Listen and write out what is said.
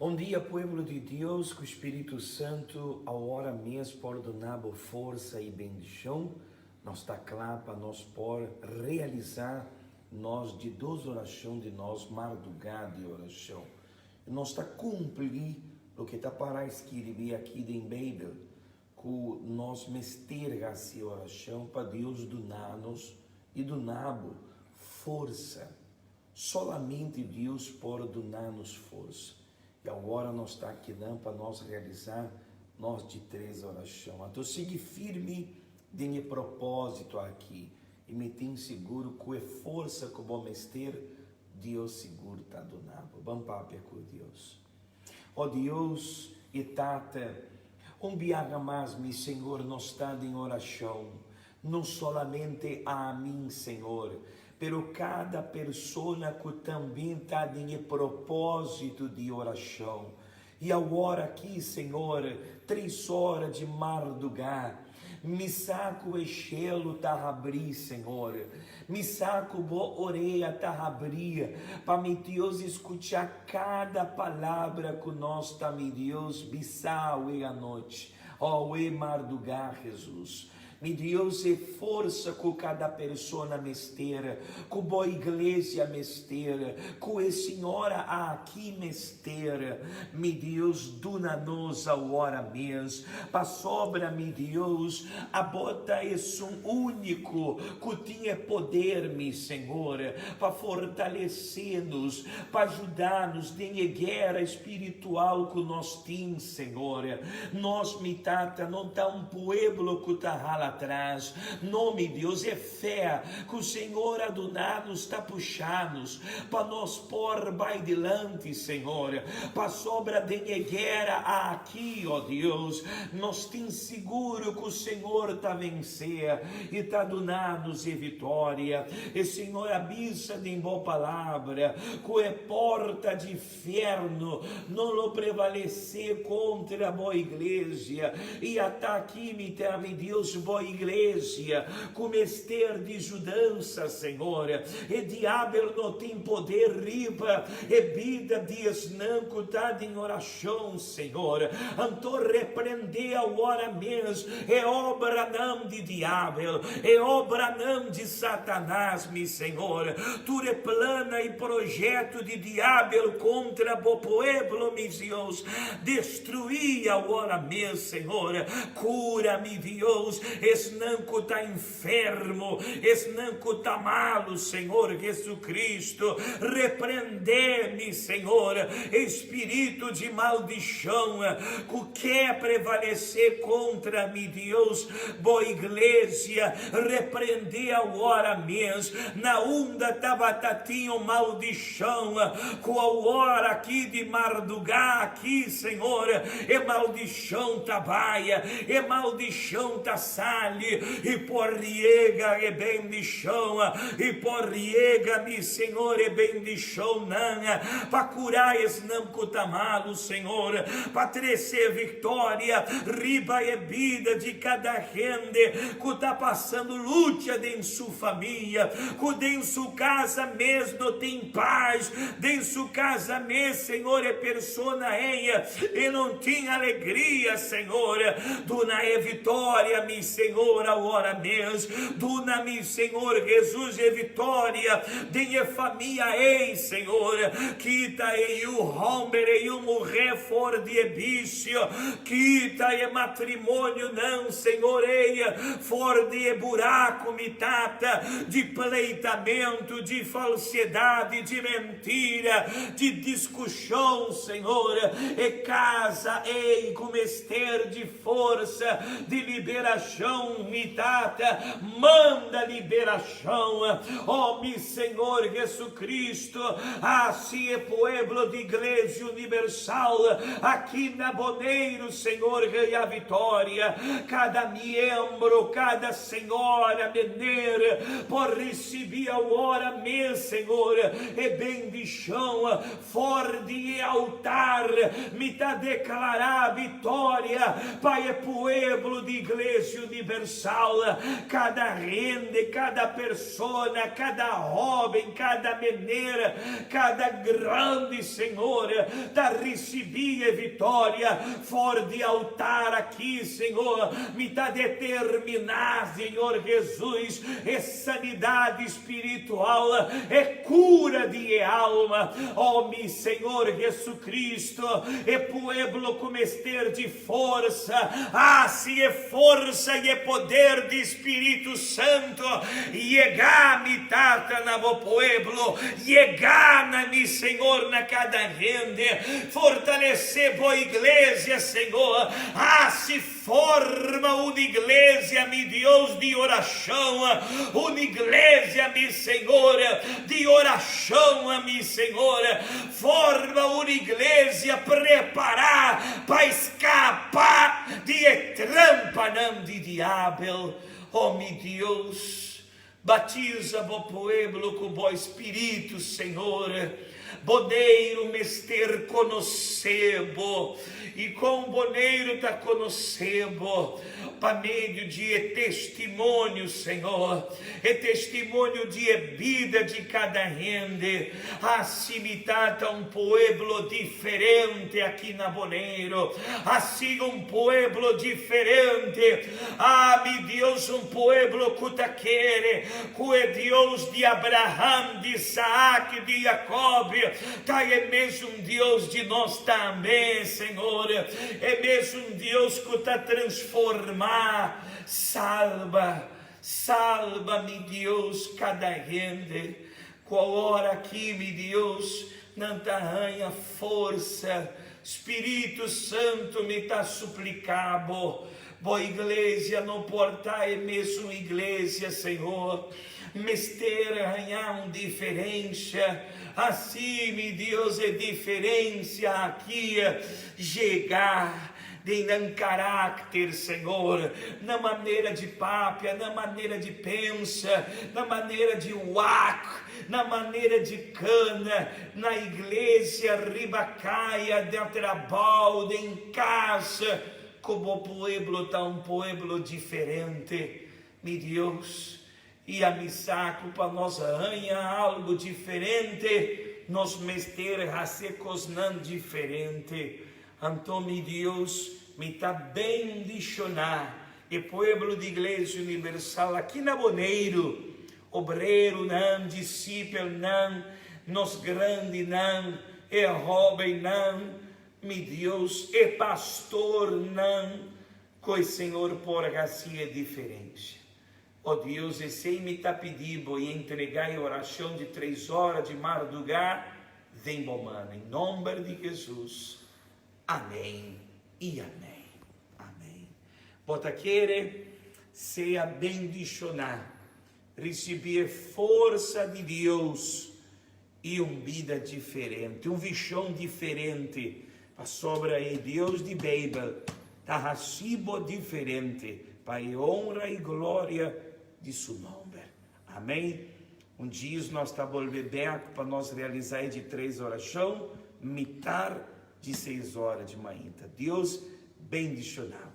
Bon dia pueblo di Dios ku Spiritu Santu awor mes por duna bo forsa i bendishon. Nos ta kla pa nos por realisá nos di dos orashon di nos mardugá di orashon. I nos ta kumpli loke ta pará skiribí aki den Beibel, ku nos mester hasi orashon pa Dios duna nos i duna bo forsa. Solamente Dios por duna nos forsa. I awor nos ta akinan pa nos realisá nos di tres orashon. Anto sigui firme den e propósito aki i mi tin sigur ku e forsa ku bo mester, Dios sigur ta duna bo. Ban papia ku Dios. O Dios i Tata, un biaha mas, mi Señor, nos ta den orashon. No solamente ami, Señor, pero kada persona ku tambe ta den e propósito di orashon. I awor aki, Señor, tres ora di mardugá, mi sa ku e shelu ta habrí, Señor. Mi sa ku bo orea ta habrí pa mi Dios skuchá kada palabra ku nos ta, mi Dios, bisa awe anochi, awe mardugá, Jesus. Mi Dios, e forsa ku kada persona mester, ku bo iglesia mester, ku e señora aki mester, mi Dios, duna nos awor mes, pasobra, mi Dios, abo ta esun úniko ku tin e poder, mi Señor, pa fortalesé nos, pa juda nos den e guera espiritual ku nos tin, Señor. Nos, mi Tata, no ta un pueblo ku ta hala atras. No, mi Dios, e fe ku Señor a duna nos ta pusha nos pa nos por bai dilanti, Señor, pasobra den e guera aki, o Dios, nos tin sigur ku Señor ta vensé i ta duna nos e vitoria. E Señor a bisa den bo palabra ku e porta di Fierno no lo prevalesé kontra bo iglesia, i ata aki mi ta, mi Dios, bo iglesia ku mester di judansa, Señor. E diabel no tin poder riba e bida di esnan ku ta den orashon, Señor. Anto reprendé awor mes e obranan di diabel, e obranan di Satanas, mi Señor. Tur e plana i proyekto di diabel kontra bo pueblo, mi Dios, destruí awor mes, Señor. Kura, mi Dios, esnan ku ta enfermo, esnan ku ta malu, Señor Jesucristo. Reprendé, mi Señor, e spiritu di maldishon ku ke prevalesé kontra, mi Dios, bo iglesia. Reprendé awor mes na unda tabata tin un maldishon, ku awor aki di mardugá aki, Señor, e maldishon ta bai, e maldishon ta sali, i por yega e bendishon, i por yega, mi Señor, e bendishonnan pa kura esnan ku ta malu, Señor, pa trese viktoria riba e bida di kada hende ku ta pasando lucha den su famia, ku den su casa mes no tin paz, den su casa mes, Señor, e persona ei e no tin alegria, Señor. Duna e vitoria, mi Señor, awor mes. Duna, mi Señor Jesus, e vitoria den e famia ei, Señor. Kita e yu homber, e yu muher for di e bisio. Kita e matrimonionan, Señor, ei for di e buraku, mi Tata, di pleitamentu, di falsedadi, di mentira, di diskushon, Señor. E casa ei ku mester di forsa, di liberashon, mi Tata, manda liberashon. O mi Señor Jesucristo, hasi e pueblo di Iglesia Universal aki na Boneiru, Señor, gaya vitoria. Kada miembro, kada señora, mener, por risibí awor mes, Señor, e bendishon for di e altar. Mi ta deklará vitoria pa e pueblo di Iglesia Universal. Universal, kada hende, kada persona, kada hóben, kada mener, kada grandi, Señor, ta risibí e vitória for di altar aki, Señor. Mi ta determiná, Señor Jesus, e sanidad spiritual, e kura di e alma. Oh, mi Señor Jesucristo, e pueblo ku mester di forsa, hasi e forsa i e poder di Spiritu Santu yega, mi Tata, na bo pueblo, yega na mi Señor, na kada hende. Fortalesé bo iglesia, Señor, hasi Forma un iglesia, mi Dios, di orashon, un iglesia, mi Señor, di orashon, mi Señor. Forma un iglesia prepará pa skapa di e trampanan di diabel. O mi Dios, batiza bo pueblo ku bo Spiritu, Señor. Boneiru mester konosé bo. I kon Boneiru ta konosé bo? Pa medio di e testimonio, Señor, e testimonio di e bida di kada hende. Hasi mi Tata un pueblo diferente aki na Boneiru. Hasi un pueblo diferente. Ah, mi Dios, un pueblo ku ta kere ku e Dios di Abraham, di Isaak i di Jakob ta e mesun Dios di nos tambe, Señor, e mesun Dios ku ta transformá. Salba, salba, mi Dios, kada hende ku awor aki, mi Dios, nan ta haña forsa. Spiritu Santu, mi ta supliká bo, bo iglesia no por ta e mesun iglesia, Señor. Mester haña un diferensha. Así, mi Dios, e diferensia aki yega den nan karakter, Señor, nan manera di papia, nan manera di pensa, nan manera di wak, nan manera di kana na iglesia, riba kaya, den trabou, den kas. Ku bo pueblo ta un pueblo diferente, mi Dios, i ami sa ku pa nos haña algu diferente, nos mester hasi kosnan diferente. Anto, mi Dios, mi ta bendishoná e pueblo di Iglesia Universal aki na Boneiru, obreronan, disipelnan, nos grandinan, e hóbennan, Mi Dios, e pastornan ku e Señor por hasi e diferensia. O Dios, esei mi ta pidi Bo i entregá e orashon di tres ora di mardugá den Bo man. En nomber di Jesus, amèn i amèn. Amèn. Bo ta kere? Sea bendishoná. Risibí e forsa di Dios i un bida diferente, un vishon diferente, pasobra e Dios di Beibel ta hasi bo diferente pa e honra i gloria di su nomber. Amén. Un dies nos ta bolbe bek pa nos realisá e di tres orashon, mitar di seis ora di mainta. Dios bendishoná bo.